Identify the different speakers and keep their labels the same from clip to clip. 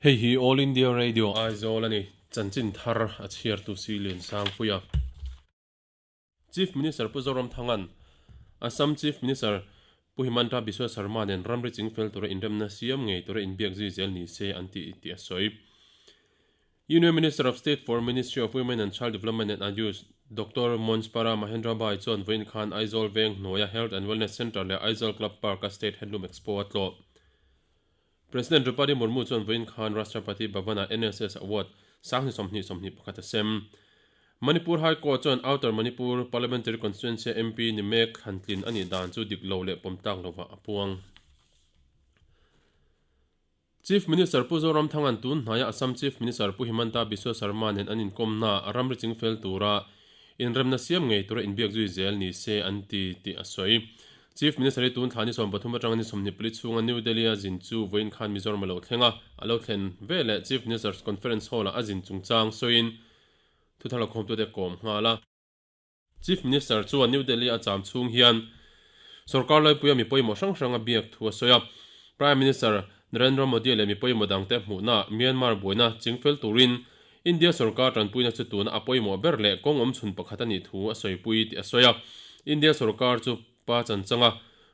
Speaker 1: Hei hi All India Radio Aizawl a ni, chanchin thar a chhiartu si Liansangpuia. Chief Minister Pu Zoramthanga'n Assam Chief Minister Pu Himanta Biswa Sarma nen ramri chingfel tura inremna siam ngei tura inbiak zui zel ni se an ti tih a sawi. Union Minister of State for Ministry of Women and Child Development and Ayush Doctor Monjpara Mahendra Bai chuan vawiin khan Aizawl veng hnuaia Health and Wellness Centre leh Aizawl Club Park-a State Handloom Expo a tlawh. President Droupadi Murmu chuan vawiin khan Rashtrapati Bhavan-ah NSS Award sang 20 21 a sem. Manipur High Court chuan Outer Manipur Parliamentary Constituency-a MP ni mek thlantlin a nih dan chu dik lo leh pawm tlak lovah a puang. Chief Minister Pu Zoramthanga'n tun hnaia Assam Chief Minister Pu Himanta Biswa Sarma nen an inkawmnaah ramri chingfel tura inremna siam ngei tura inbiak zui zel ni se an ti tih a sawi. Chief Minister hi tun thla ni 13 atanga ni 24 chhunga New Delhi-a zin chu vawiin khan Mizoram a lo thleng a, a lo thlen veleh Chief Minister's Conference Hall-ah a zin chungchang sawiin thuthar lakhawmtute kawm nghal a. Chief Minister chuan New Delhi a cham chhung hian sorkar laipuia mi pawimawh hrang hrang a biak thu a sawi a. Prime Minister Narendra Modi leh mi pawimawh dangte hmuhna Myanmar buaina chingfel turin India sorkar tanpuina chu tuna a pawimawh ber leh kawng awmchhun pakhat a nih thu a sawipui tih a sawi a. India sorkar chu pa chanchanga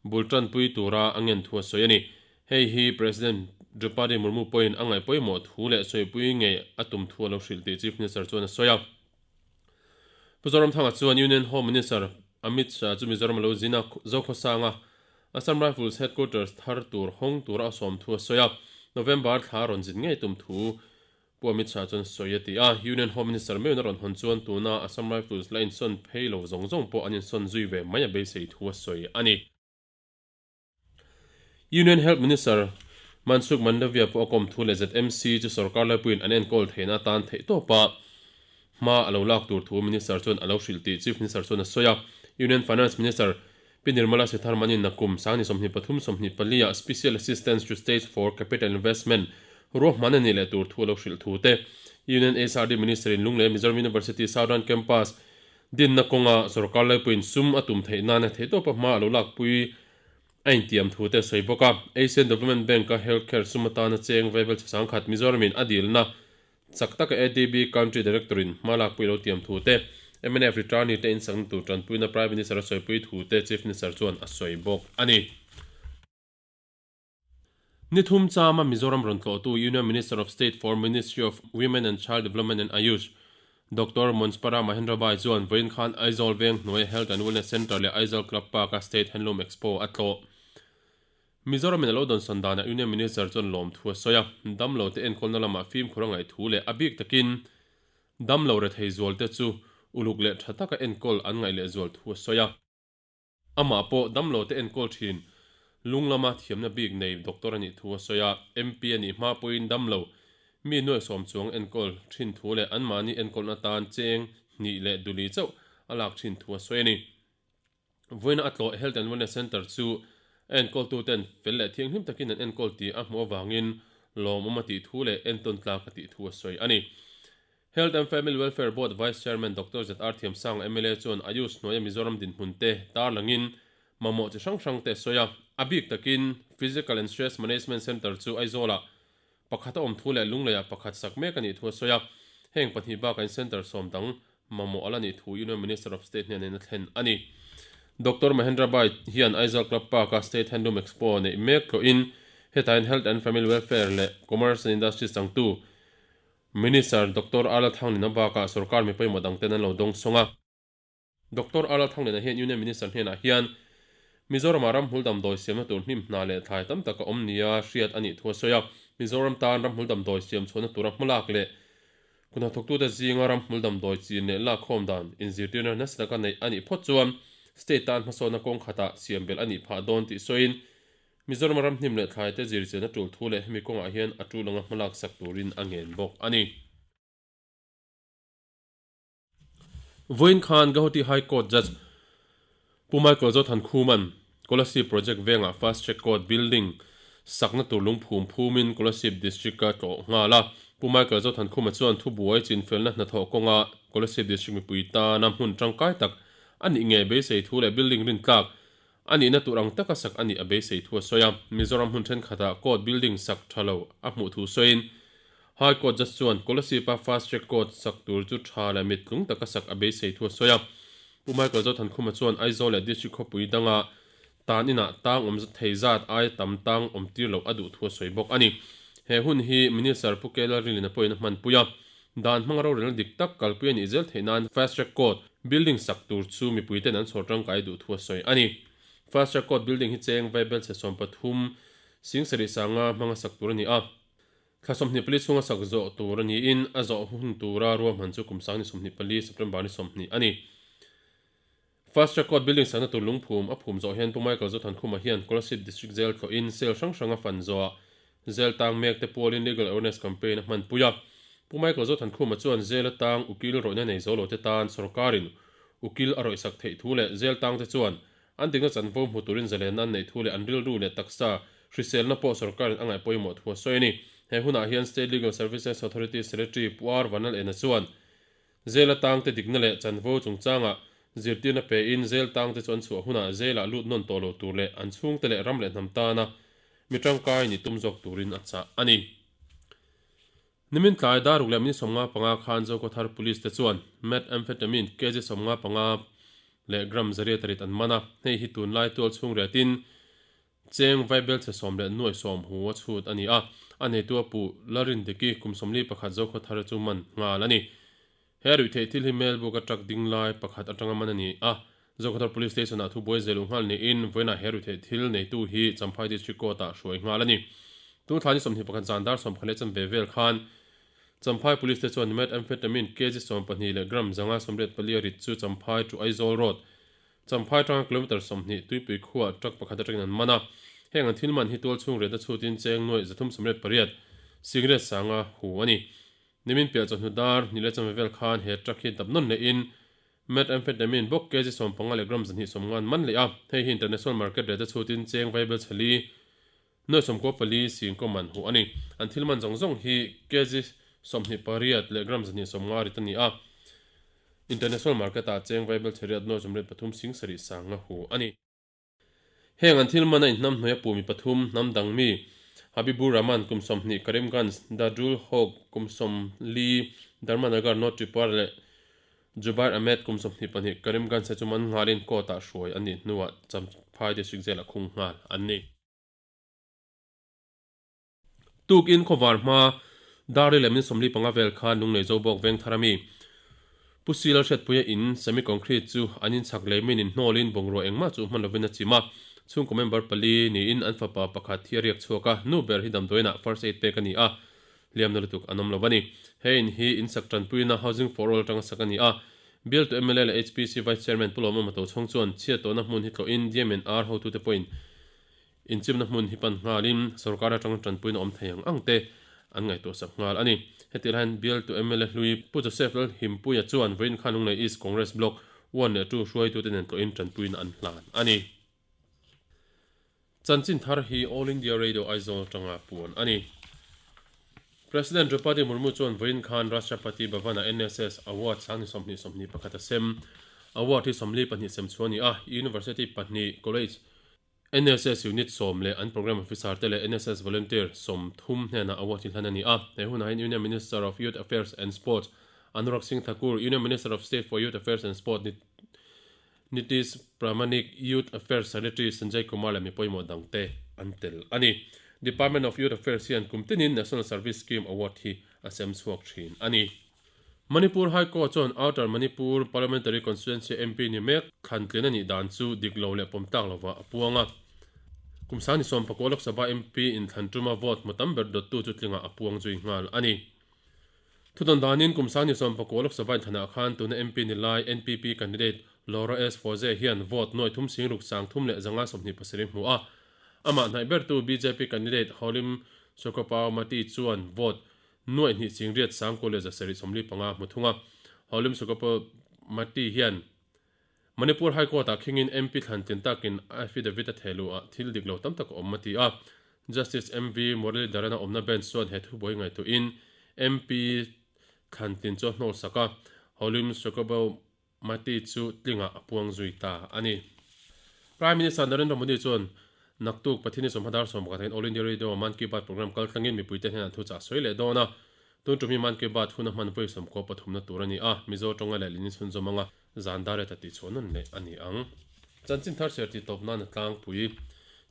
Speaker 1: bul tanpui tura a ngen thu a sawi a ni. Hei hi President Droupadi Murmu pawhin a ngaih pawimawh thu leh sawipui ngei a tum thu a lo hrilh tih Chief Minister chuan a sawi a. Pu Zoramthanga chuan Union Home Minister Amit Shah chu Mizoram a lo zin a, Zokhawsanga Assam Rifles Headquarters thar tur hawng tura a sawm thu a sawi a, November thla rawn zin ngei tum thu Pu Amit Shah chuan sawi a ti a. Union Home Minister meuhin a rawn hawn chuan tuna Assam Rifles la insawn phei lo zawng zawng pawh an insawn zui ve mai a beisei thu a sawi a ni. Union Health Minister Mansukh Mandaviya pawh a kawm thu leh ZMC chu sorkar laipuiin an enkawl theihna atan theihtawpa hma a lo lak tur thu Minister chuan a lo hrilh tih Chief Minister chuan a sawi a. Union Finance Minister Pi Nirmala Sitharaman-in nakum sang ni 23 24 ah Special Assistance to States for Capital Investment ruahman a nih leh tur thu a lo hrilh thu te, Union HRD Minister-in Lunglei Mizoram University Southern Campus Dinna kawnga sorkar laipuiin sum a tum theih nana theihtawpa hma a lo lakpui a intiam thu te a sawi bawk a. Asian Development Bank-a Health Care sum atana cheng vaibel chhe sangkhat Mizoramin a dilna chak taka ADB Country Director-in hma lakpui a lo tiam thu te, mnf returnee te insakna tur tanpuina Prime Minister a sawipui thu te Chief Minister chuan a sawi bawk a ni. Ni thum chama Mizoram rawn tlawhtu Union Minister of State for Ministry of Women and Child Development and Ayush, Doctor Monjpara Mahendra Bai chuan vawiin khan Aizawl veng hnuaia Health and Wellness Centre leh Aizawl Club Park-a State Handloom Expo a tlawh. Mizoramin a lo dawnsawn danah Union Minister chuan lawmthu a sawi a, damlo te enkawlna lamah fimkhur a ngaih thu leh a bik takin damlo rethei zualte chu uluk leh tha taka enkawl an ngaih leh zual thu a sawi a. Amah pawh damlo te enkawl thin lung lama thiamna bik nei doctor a nih thu a sawi a, MP a nih hma pawhin damlo mi nuaihsawm chuang enkawl thin thu leh anmahni enkawlna atan cheng hnih leh duli chauh a lak thin thu a sawi a ni. Vawiina a tlawh Health and Wellness Centre chu a enkawltuten fel leh thianghlim takin an enkawl tih a hmuh avangin lawmawm a tih thu leh entawn tlak a tih thu a sawi a ni. Health and Family Welfare Board Vice Chairman Doctor ZR Thiamsanga mla chuan Ayush hnuaia Mizoram dinhmun te tarlangin mamawh chi hrang hrang te a sawi a. A bik takin Physical and Stress Management Centre chu Aizawlah pakhat a awm thu leh Lungleiah pakhat sak mek a nih thu a sawi a. Heng pahnih bakah in centre sawm dang mamawh a la nih thu Union Minister of State hnen in a thlen a ni. Doctor Mahendra Bai hian Aizawl Club Park-a State Handloom Expo neih mek tlawhin hetah hian Health and Family Welfare leh Commerce and Industries changtu Minister Doctor Arla Thanglina bakah sorkar mi pawimawh dangten an lo dawng sawng a. Doctor Arla Thanglina hian Union Minister hnenah hian Mizoramah ramhmul damdawi siamna tur hnim hna leh thlai tam tak a awm nia hriat a nih thu a sawi a. Mizoram tan ramhmul damdawi siam chhuahna tura hmalak leh kuhnathawktute zinga ramhmul damdawi chin leh lakkhawm dan inzirtirna nasa taka neih a nih phawt chuan state tan hmasawnna kawng khatah siam belh a nih phah dawn tih sawiin Mizoram ram hnim leh thlai te zirchian a tul thu leh hemi kawngah hian a tul anga hmalak sak turin a ngen bawk a ni. Vawiin khan Gauhati High Court Judge Pu Michael Zothan Khuman Kolasib Project vengah Fast Track Court Building sakna tur lungphum phumin Kolasib District-a tlawh nghal a. Pu Michael Zothan Khuma chuan thubuai chinfelna hnathawh kawnga Kolasib District mipui tana hmun tangkai tak a nih ngei beisei thu leh building rintlak A nihna tur ang taka sak a nih a beisei thu a sawi a, Mizoram hmun thenkhatah court building sak tha lo a hmuh thu sawiin, High Court Judge chuan Kolasib-a Fast Track Court sak tur chu tha leh mit tlung taka sak a beisei thu a sawi a. Pu Michael Zothankhuma chuan Aizawl leh District khawpui danga tan inah tang awm thei zat aia tam tang awm tir loh a duh thu a sawi bawk a ni. He hun hi Minister Pu Kela Rilin a pawhin a hmanpui a. Dan hmanga rorelna dik tak kalpui a nih zel theih nan Fast Track Court building sak tur chu mipuiten an chhawr tangkai duh thu a sawi a ni. Fast Track Court building hi cheng vaibelchhe 13 singsarih sanga hmanga sak tur a ni a. Thla 24 chhunga sak zawh tur a niin a zawh hun tura ruahman chu kum sang ni 24 September ni 20 a ni. Fast Track Court building sakna tur lungphum a phum zawh hian Pu Michael Zothankhuma hian Kolasib District Jail thlawhin cell hrang hrang a fan zawhah Jail tang mek te pualin Legal Awareness Campaign a hmanpui a. Pu Michael Zothankhuma chuan Jail atang ukil rawihna nei zo lo te tan sawrkarin ukil a rawihsak theih thu leh Jail tang te chuan an dikna chanvo hmu turin zalenna an neih thu leh an rilru leh taksa hriselna pawh sawrkarin a ngaih pawimawh thu a sawi a ni. He hunah hian State Legal Services Authority Secretary Pu R Vanal Ena chuan Jail atangte dikna leh chanvo chungchangah zirtirna pein jail tangte chu an chhuah hunah jail-ah lut nawn tawh lo tur leh an chhungte leh ram leh hnam tana mi tangkai ni tum zawk turin a chah a ni. Nimin tlai daruk leh minute 55 khan Zokhawthar Police te chuan Methamphetamine kg 55 leh gram zariat rit an man a, hei hi tunlai tual chhung riatin Cheng vaibelchhe sawm leh nuai sawm hu a chhut a ni a, a neitu a puh Lalrindiki kum 41 Zokhawthar chu man nghal a ni. He ruihtheih thil hi Melbourne-a truck ding lai pakhat atanga man a ni a, Zokhawthar Police Station-ah thubuai zel nghal niin vawiinah he ruihtheih thil neitu hi Champhai District Court-ah hruai nghal a ni. Tun thla ni 21 zan dar 10 leh chanve vel khan Champhai Police te chuan Methamphetamine kg 12 leh gram 184 a rit chu Champhai to Aizawl Road Champhai atanga kilometre 20 tuipui khuah truck pakhat atangin an man a. Heng an thil man hi tual chhung riatna chhutin cheng nuaih 338 cigarette sanga hu a ni. Nimin piah chawhnu dar ni leh chanve vel khan he truck hi dap nawn lehin methamphetamine bawk kg 15 leh gram 250 an man leh a. Hei hi international market riatna chhutin cheng vaibel chhali nuaih 94 singkaw man hu a ni. An thil man zawng zawng hi kg 28 leh gram 250 rit a ni a. International market ah cheng vaibel chheriat nuai 83 sing sarih sang a hu a ni. Heng an thil man a inhnam hnuai a pu mi pathum hnam dang mi Habibur Rahman kum 20 Karimganj, Dadul Hoque kum 40 Dharmanagar North Tripura leh Jubair Ahmed kum 22 Karimganj te chu man nghalin court ah hruai an nih hnuah Champhai District Jail ah khung nghal an ni. Tukin khawvar hma Dari leh min 45 vel khan Lunglei Zobawk veng thar ami Pu Sila Hriatpuia in semi concrete chu an inchhak lei min inhnawlin bungrua engmah chu hman lovin a chim a. Chhungkaw member pali niin an fapa pakhat hi a riak chhuak a, nu ber hi damdawiinah first aid pek a ni a, hliamna lutuk an awm lo a ni. He in hi insak tanpuina Housing for All atanga sak a ni a. Bialtu mla leh HPC Vice Chairman Pu Lawmawma Tochhawng chuan chhiat tawhna hmun hi tlawhin DMNR hotute pawhin Inchimna hmun hi pan nghalin sorkar atanga tanpuina awm thei ang ang te an ngaihtuah sak nghal a ni. Heti lai hian bialtu mla hlui Pu Joseph Lalhimpuia chuan vawiin khan Lunglei East Congress Block 1 leh 2 hruaitute nen tlawhin tanpuina an hlan a ni. Chanchin thar hi All India Radio Aizawl atanga puan a ni. President Draupadi Murmu chuan vawiin khan Rashtrapati Bhavan-ah NSS Award sang ni 20 21 a sem. Award hi 42 sem chhuah a ni a, University pahnih, College, NSS Unit sawm leh an Programme Officer te leh NSS Volunteer 30 hnenah award hi hlan a ni a. He hunah hian Union Minister of Youth Affairs and Sports Anurag Singh Thakur, Union Minister of State for Youth Affairs and Sport Nitish Pramanik, Youth Affairs Secretary Sanjay Kumar leh mi pawimawh dangte an tel a ni. Department of Youth Affairs hian kum tinin National Service Scheme Award hi a sem chhuak thin a ni. Manipur High Court chuan Outer Manipur Parliamentary Constituency MP ni mek thlan tlin a nih dan chu dik lo leh pawm tak lovah a puang a. Kum sang ni 19 Lok Sabha MP inthlan tuma vote hmu tam ber dawttu chu tlingah a puang zui nghal a ni. Thudawn danin kum sang ni 19 Lok Sabha inthlanah khan tuna MP ni lai NPP candidate Laura S. Foze hian vote nuai thum sing ruk sang thum leh zanga 27 hmu a. Amah hnaih bertu bjp candidate Holim Sokopao Mati chuan vote Nuaih hnih ching riat sangkaw leh zasarih 45 hmu thung a. Holim Sukapal Mati hian Manipur High Court-ah khingin MP thlan tlin takin affidavit a theh luh ah thil dik lo tam tak a awm a ti a. Justice MV Muralidharan-a awmna bench chuan he thubuai ngaihtuahin MP thlan tlin chu a hnawl sak a. Holim Sukapal Mati chu tlingah a puang zui ta a ni. Prime Minister Narendra Modi chuan naktuk Pathini sawmhadar sawm pakhat hian All India Radio Mann Ki Baat programme kal tlangin mipuite hnenah thuchah a sawi leh dawn a. Tun tum hi Mann Ki Baat hun a hman vawi sawmkaw pathumna tur a ni a, Mizo tawnga leh linin chhunzawm anga zan dar eta tihchhuah nawn leh a ni ang. Chanchin thar chhiar tih tawp nan a tlangpui.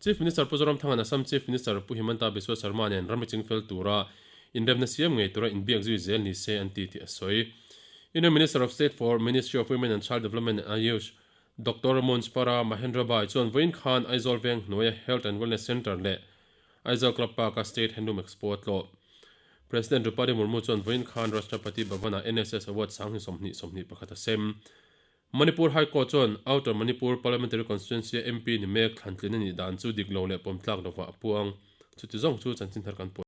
Speaker 1: Chief Minister Pu Zoramthanga'n Assam Chief Minister Pu Himanta Biswa Sarma nen ramri chingfel tura inremna siam ngei tura inbiak zui zel ni se an ti tih a sawi. Union Minister of State for Ministry of Women and Child Development and Ayush, Doctor Munjpara Mahendra Bai chuan vawiin khan Aizawl veng hnuaia Health and Wellness Centre leh Aizawl Club Park-a State Handloom Expo a tlawh. President Droupadi Murmu chuan vawiin khan Rashtrapati Bhavan-ah NSS Award sanghnih 21 a sem. Manipur High Court chuan Outer Manipur Parliamentary Constituency-a MP ni mek thlantlin a nih dan chu dik lo leh pawm tlak lovah a puang. Chuti zawng chu chanchin thar kan puan.